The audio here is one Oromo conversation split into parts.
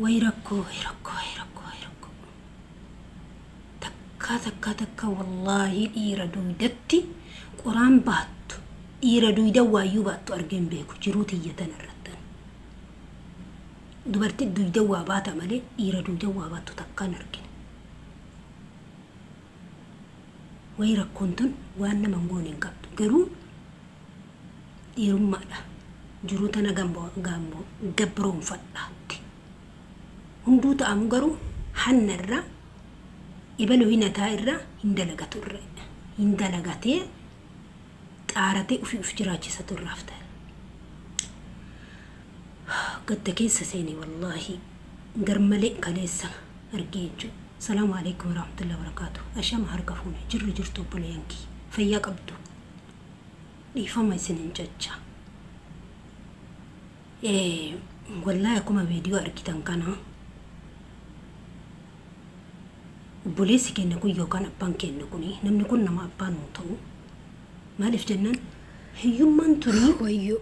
Way rakkoo, way rakkoo, way rakkoo, way rakkoo. Takkaa takkaa takka wallaahi dhiira duydatti qoraan baattu, dhiira duyda waayyuu baattu argeen beeku jiruu tiyya tana irrattan. Dubartii duyda waa baata malee dhiira duyda waa baattu takkaan argine. Way rakkoon tun waan nama hin goone hin qabdu. Garuu dhiirummaadha. Jiruu tana gabroonfadhaatti. Hunduu ta'amu garuu hanna irraa ebaluu hinataa irraa hin dalagatu irra hin dalagatee xaaratee ofii of jiraachisatu irraaf ta'e. Gadda keessa seene wallaahi garmalee kaleessa argee jechuudha. Salaamu alaikum warahmatullahi wabarakatuh. Ashama harka fuune jirru jirtu obboleeyyan kiyya. Fayyaa qabdu. Dhiifama isinin jecha. Wallaahi akkuma viidiyoo argitan kana obboleessi keenya kun yookaan abbaan keenya kun namni kun nama abbaa nuu ta'u maaliif jennaan hiyyummaan tuni Wayyoo.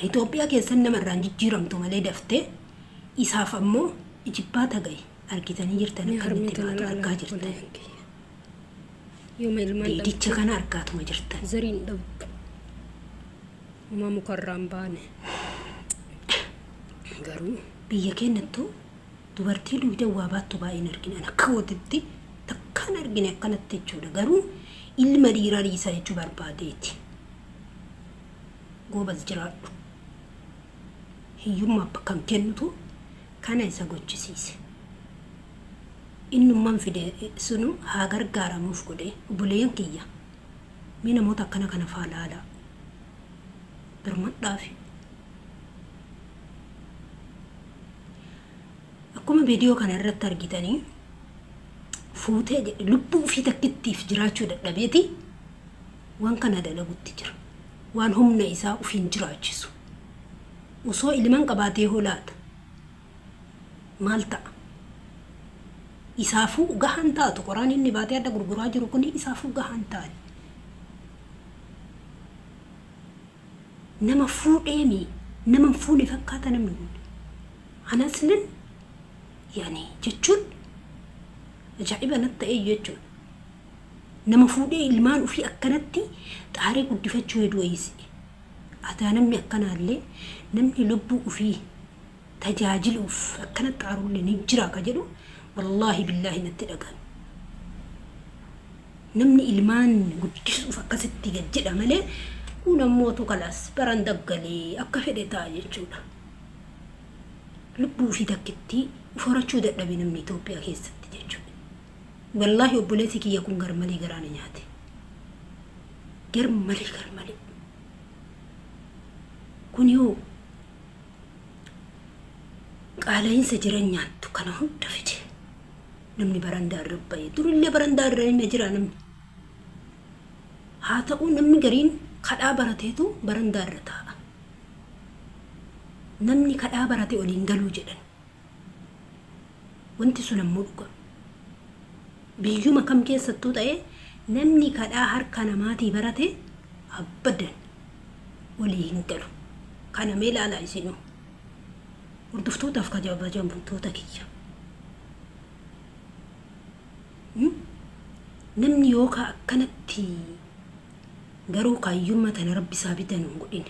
Itoophiyaa keessan nama irraan jijjiiramtu malee daftee isaaf ammoo ijibbaata gahe argitanii jirtan Mee akka inni harmee itti tana baatu ilaalaa argaa jirtan. obboleeyyan kiyya. Yooma ilmaan Viidicha dhabdu kana argaatuma jirtan. zariin dhabdu. Homaa mukarraa hin baane. Garuu Biyya keenyattuu dubartii dugda waa baattu baay'een argina. Akka watitti takkaan argine akkanatti jechuudha. Garuu ilma dhiiraa dhiisaa jechuu barbaadeeti. Goobas jiraadhu. Hiyyummaa bakka hin kennitu kana isa gochisiise. Innummaan fide sunu haa gargaaramuuf godhe obboleeyyan kiyya. Mee namoota akkana kana faa laalaa. Birmadhaafi. Akkuma viidiyoo kana irratti argitanii fuutee jedhe lubbuu ofii takkittiif jiraachuu dadhabeeti waan kana dalagutti jira. Waan humna isaa ofiin jiraachisu. Osoo ilmaan qabaatee hoo laata? Maal ta'a? Isaafuu gahaan taatu qoraan inni baatee adda gurguraa jiru kun isaafuu gahaan taate. Nama fuudheemi nama hin fuune fakkaata namni kun. Anasnin yaani jechuun ajaa'iba natti ta'e jechuudha. Nama fuudhee ilmaan ofii akkanatti xaaree guddifachuu hedduu wayiisi. Ataa namni akkanaallee namni lubbuu ofii tajaajiluuf akkanatti xaarullee ni jira ka jedhu wallaahi billaahi natti dhagahame. Namni ilmaan guddisuuf akkasitti gad jedha malee kun ammootu kalaas baran daggalee akka fedhe ta'a jechuudha. Lubbuu ofii takkitti of horachuu dadhabe namni Itoophiyaa keessatti jechuudha. Wallaahi obboleessi kiyya kun garmalee garaa na nyaate. Garmalee garmalee. Kun yoo qaala'insa jireenyaattu kana hunda fide. Namni barandaa irra ba'e durillee barandaa irra ni jira namni. Haa ta'u namni gariin kadhaa barateetu barandaa irra taa'a. Namni kadhaa barate oliin galuu jedhan. Wanti sun ammoo dhuga. Biyyuma kam keessattuu ta'e namni kadhaa harka namaatii barate abbadan olii hin galu. Kana mee ilaalaa isinuu. Hordoftootaaf kabajamtoota kiyya. Namni yookaan akkanatti garuu kaayyummaa tana rabbi isaa bitan hin godhin.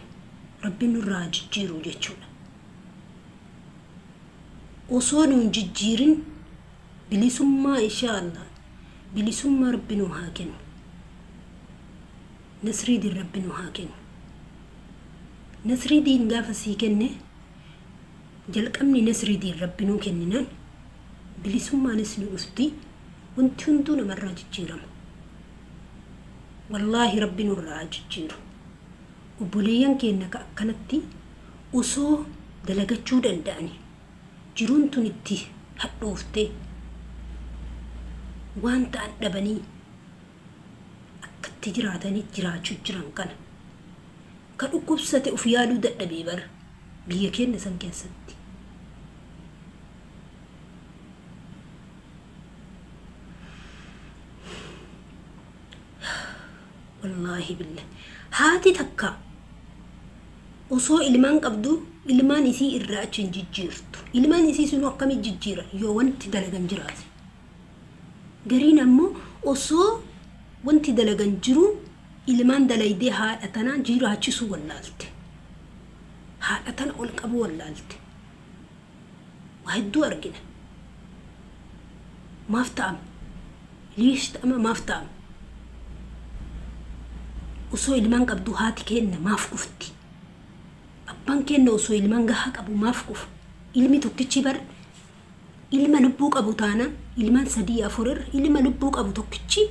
Rabbi nurraa jijjiiru jechuudha. Osoo nu hin jijjiirin bilisummaa insha Allah bilisummaa rabbi nu haa kennu. Nasriidiin rabbi nu haa kennu. Nasriidiin gaafa sii kenne jalqabni nasriidiin rabbi nuu kenninaan bilisummaanis nu dhufti wanti hunduu namarraa jijjiirama. Wallaahi rabbi nurraa haa jijjiiru. Obboleeyyan keenya ka akkanatti osoo dalagachuu danda'ani jiruun tun itti hadhooftee waan ta'an dhabanii akkatti jiraatanii jiraachuu jiran kana. Ka dhukkubsate of yaaluu dadhabee bara biyya keenya san keessatti. Wallaahi billah. Haati takka Osoo ilmaan qabdu ilmaan isii irraa achi hin jijjiirtu. Ilmaan isii sunuu akkamitti jijjiiran yoo wanti dalagan jiraate. Gariin ammoo osoo wanti dalagan jiru ilmaan dalaydee haadha tanaa jiraachisuu wallaalte. Haadha tana ol qabuu wallaalte. Waa hedduu argina. Maaf ta'ama? Liish ta'ama maaf ta'ama? Osoo ilmaan qabdu haati kenna maaf kufti? Abbaan kenna osoo ilmaan gahaa qabu maaf kufa? Ilmi tokkichi bar ilma lubbuu qabu taanaan ilmaan 3 4 irra ilma lubbuu qabu tokkichi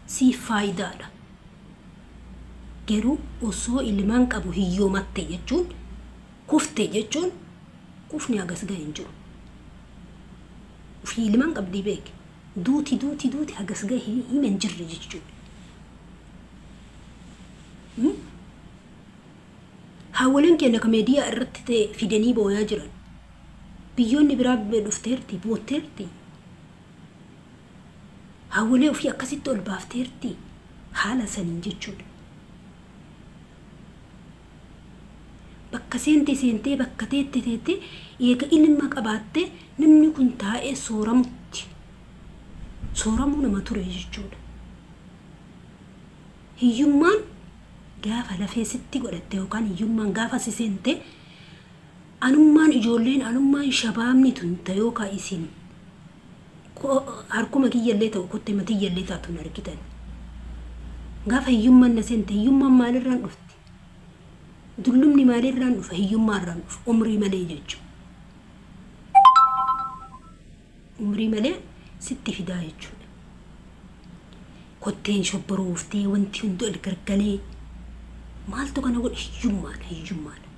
siif faayidaadha. Garuu osoo ilmaan qabu hiyyoomatte jechuun kufte jechuun kufni hagas gahe hin jiru. Ufii ilmaan qabdii beeki. Duuti duuti duuti hagas gahe hima hin jirre jechuudha. Haawwoleen keenya ka meediyaa irratti ta'e fidanii booyaa jiran. Biyyoonni biraa dhufteerti, bootteerti. Haawwolee ofii akkasitti ol baafteerti. Haala saniin jechuudha. Bakka seente seentee bakka teette teette eega ilma qabaatte namni kun taa'ee sooramutti. Sooramuu nama ture jechuudha. Hiyyummaan gaafa lafee sitti godhatte yookaan hiyyummaan gaafa si seente anummaan ijoolleen anummaan shabaabni tun ta yookaan isin harkuma kiyyallee ta'u kottee matiyyallee taatu hin argitan. Gaafa hiyyummaan na seente hiyyummaan maalirraan dhufti? Dullumni maalirraan dhufa? Hiyyummaarraan dhufa. Umrii malee jechuudha. Umrii malee sitti fidaa jechuudha. Kotteen shobborooftee wanti hundi ol gargalee maaltu kana godhe? Hiyyummaadha hiyyummaadha.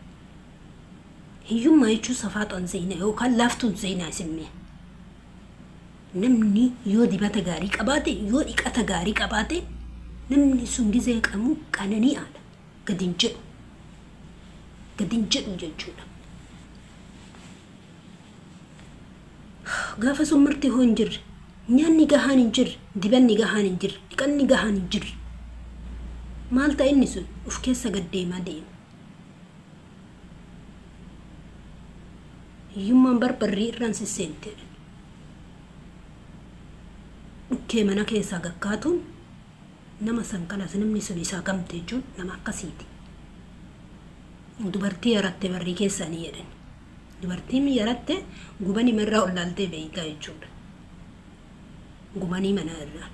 Hiyyummaa jechuun safaaxoon seenaa yookaan laaftuun seenaa isin. Namni yoo dibata gaarii qabaate yoo dhiqata gaarii qabaate namni sun gizee qamu qanani'aadha. Gadi hin jedhu. Gadi hin jedhu jechuudha. Gaafa sun marti hoo hin jirre nyaanni gahaan hin jirre dibanni gahaan hin jirre dhiqanni gahaan hin jirre maal ta'a inni sun of keessa gad deemaa deema. Hiyyummaan barbarrii irraan sisseente. Dhukkee mana keessaa gakkaatuun nama san kalas namni sun isaa gamte jechuun nama akkasiiti. Dubartii yaratte barrii keessanii jedhan. Dubartiin yaratte gubanii marraa ol laaltee beeytaa jechuudha. Gubanii mana irraa.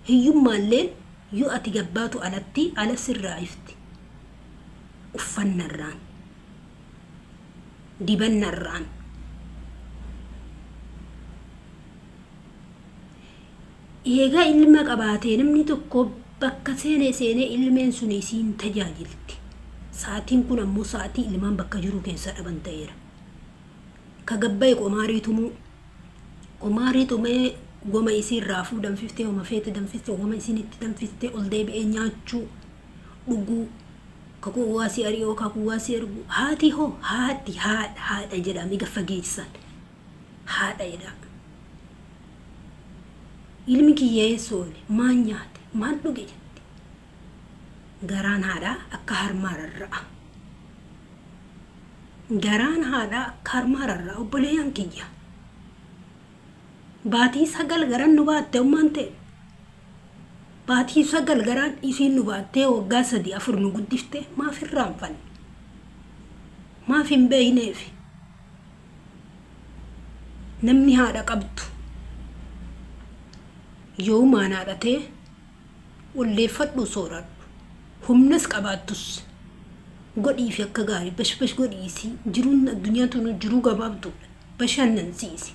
Hiyyummaalleen yoo ati gabbaatu alatti ala sirraa ifti. Uffannarraan. Dibannarraan. Eegaa ilma qabaatee namni tokko bakka seenee seenee ilmeen sun isiin tajaajilti. Sa'aatiin kun ammoo sa'aatii ilmaan bakka jiru keessa dhaban ta'eera. Ka gabbaye qomaarii tumuu. Qomaarii tumee goma isii raafuu danfiftee homa feete danfiftee homa isiin itti danfiftee ol deebi'ee nyaachuu dhuguu kakuu waasii ari'oo kakuu waasii ergu haati hoo haati haadha haadha jedhamee gaffa geessan haadha jedhama. Ilmi kiyya eessa oole maal nyaate maal dhuge jetti. Garaan haadhaa akka harmaa rarra'a. Garaan haadhaa akka harmaa rarra'a obboleeyyan kiyya. Baatii 9 garaan nu baatte ummaan ta'e. Baatii 9 garaan isiin nu baattee waggaa 3 4 nu guddifte maaf irraanfanne? Maaf hin beeyneef? Namni haadha qabdu yoomaan haadhatee olleeffadhu sooradhu. Humnas qabaattus godhiifi akka gaarii bashbash godhiisi jiruun addunyaa tunu jiruu gabaabduudha bashannansiisi.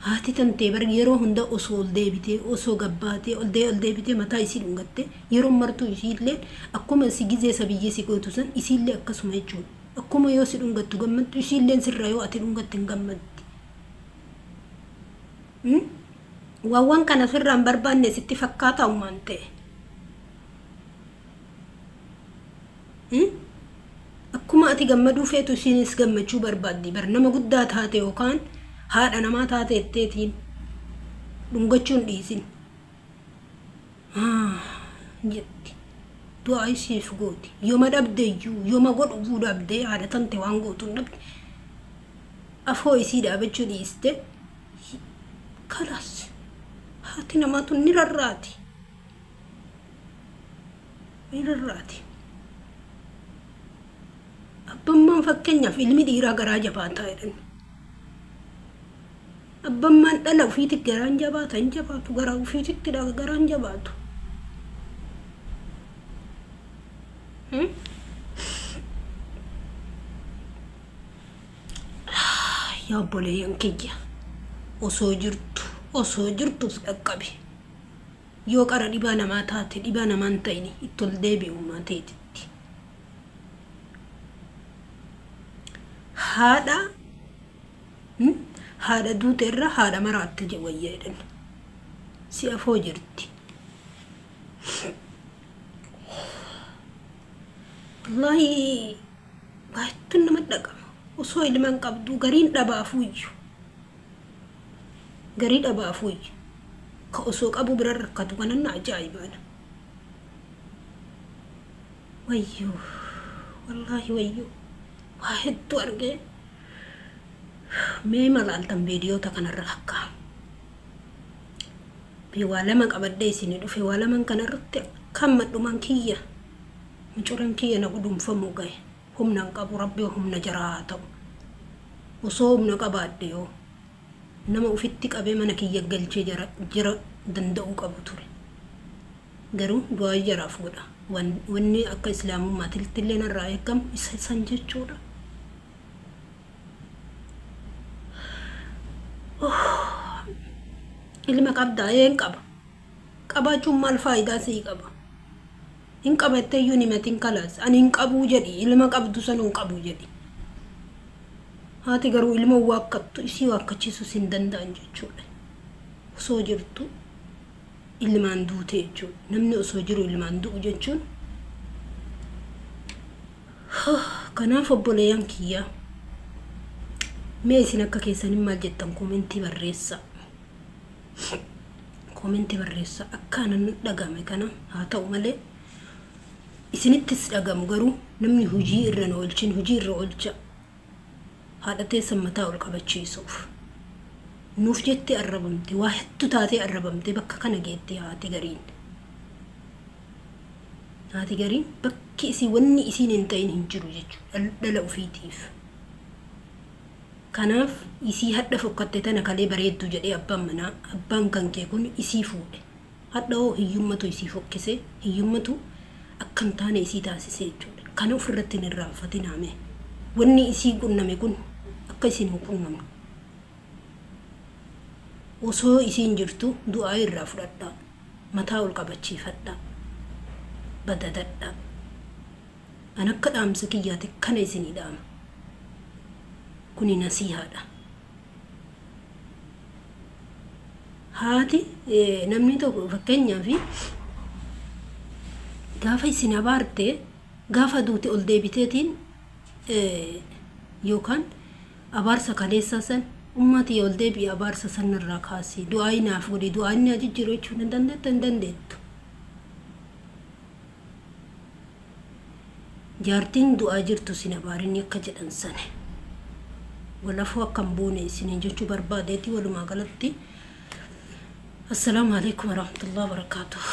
Haati tantee bar yeroo hunda osoo ol deebitee osoo gabbaatee ol deebitee mataa isii dhungatte yeroo martuu isiillee akkuma si gizee isa biyyee si gootu san isiillee akkasuma jechuudha. Akkuma yoo si dhungattu gammaddu isiilleen sirraa yoo ati dhungatte hin gammaddi. Waan kana sirraa hin barbaanne sitti fakkaata uumaan ta'e. Akkuma ati gammaduu feetu isiinis gammachuu barbaaddi bar nama guddaa taate yookaan haadha namaa taate etteetiin dhungachuun dhiisin. Jetti. Du'aa isiif gooti. Yooma dhabde iyyuu yooma godhuu dhabde haadha tante waan gootu hin dhabde. Afoo isii dhaabachuu dhiiste kalaas haati namaa tun ni rarraati. Ni rarraati. Abbammaan fakkeenyaaf ilmi dhiiraa garaa jabaataa jedhan. Abbammaan dhala ofiitti garaan jabaata hin jabaatu garaa ofiititti garaan jabaatu. Yaa obboleeyyan kiyya osoo jirtu dhaqqabi. Yoo qara dhibaa namaa taate dhibaa namaa hin ta'in itti ol deebi'ummaa ta'eetitti. Haadha haadha duute irra haadha maraatte wayya jedhan. Si afoo jirti. Wallaahi baay'eetu nama dhaqama. Osoo ilmaan qabdu gariin dhabaafuuyyu. Garii dhabaafuuyyu. Ka osoo qabu bira rakkatu kanan na ajaa'ibaadha. Wayyoo wallaahi wayyoo waa hedduu argee mee malaaltan viidiyoota kanarra akka. Mee waa lama qabadhee isinii dhufe waa laman kanarratti akkam madhumaan kiyya. Mucureen kiyya na gudunfamuu gahe. Humna hin qabu rabbi humna jaraa haa ta'u. Osoo humna qabaadhe yoo nama ofitti qabee mana kiyya galchee jara danda'uu qabu ture. Garuu du'aa jaraaf godha. Wanni akka islaamummaatti illee narraa eegamu isa san jechuudha. Ilma qabdaa een qaba. Qabaachuun maal faayidaa sii qaba? Hin qabattee iyyuu himatiin kalaas. Ani hin qabuu jedhi ilma qabdu sanuu hin qabu jedhi. Haati garuu ilma waakkattu isii waakkachiisus hin danda'an jechuudha. Osoo jirtu ilmaan duute jechuudha. Namni osoo jiru ilmaan du'u jechuun. Kanaaf obboleeyyan kiyyaa mee isin akka keessaniin maal jettan koomentii barreessaa. Koomentii barreessaa akka anan dhagame kana haa ta'u malee isinittis dhagamu garuu namni hojii irra na oolchin hojii irra oolcha haadha teessan mataa ol qabachiisuuf. Nuuf jettee arrabamte waa hedduu taatee arrabamte bakka kana geette haati gariin. Haati gariin bakki isii wanni isiin hin ta'in hin jiru jechuudha dhala ofiitiif. Kanaaf isii hadha fokkatte tana kalee bareedduu jedhee abbaan manaa abbaan kan kee kun isii fuudhe. Hadha hoo hiyyummatu isii fokkise hiyyummatu akka hin taane isii taasise jechuudha. Kana ofirratti hin irraanfatinaa mee. Wanni isii qunname kun akka isin hin qunnamne. Osoo isiin jirtu du'aa irraa fudhadhaa. Mataa ol qabachiifadhaa. Badadadhaa. An akka dhaamsa kiyyaatti kana isinii dhaama. Kuni nasiihaadha. Haati namni tokko fakkeenyaaf gaafa isin abaarte gaafa duute ol deebiteetiin yookaan abaarsa kaleessaa san ummati ol deebi'e abaarsa sanarraa kaasee du'aa naaf godhe du'aa inni jijjiiru jechuu hin dandeettu hin dandeettu. Jaartiin du'aa jirtu sin abaarinni akka jedhan sana. Walafuu akka hin buune isiniin jechuu barbaadeeti walumaa galatti. Assalaamu alaikum warahmatullahi wabarakaatuh.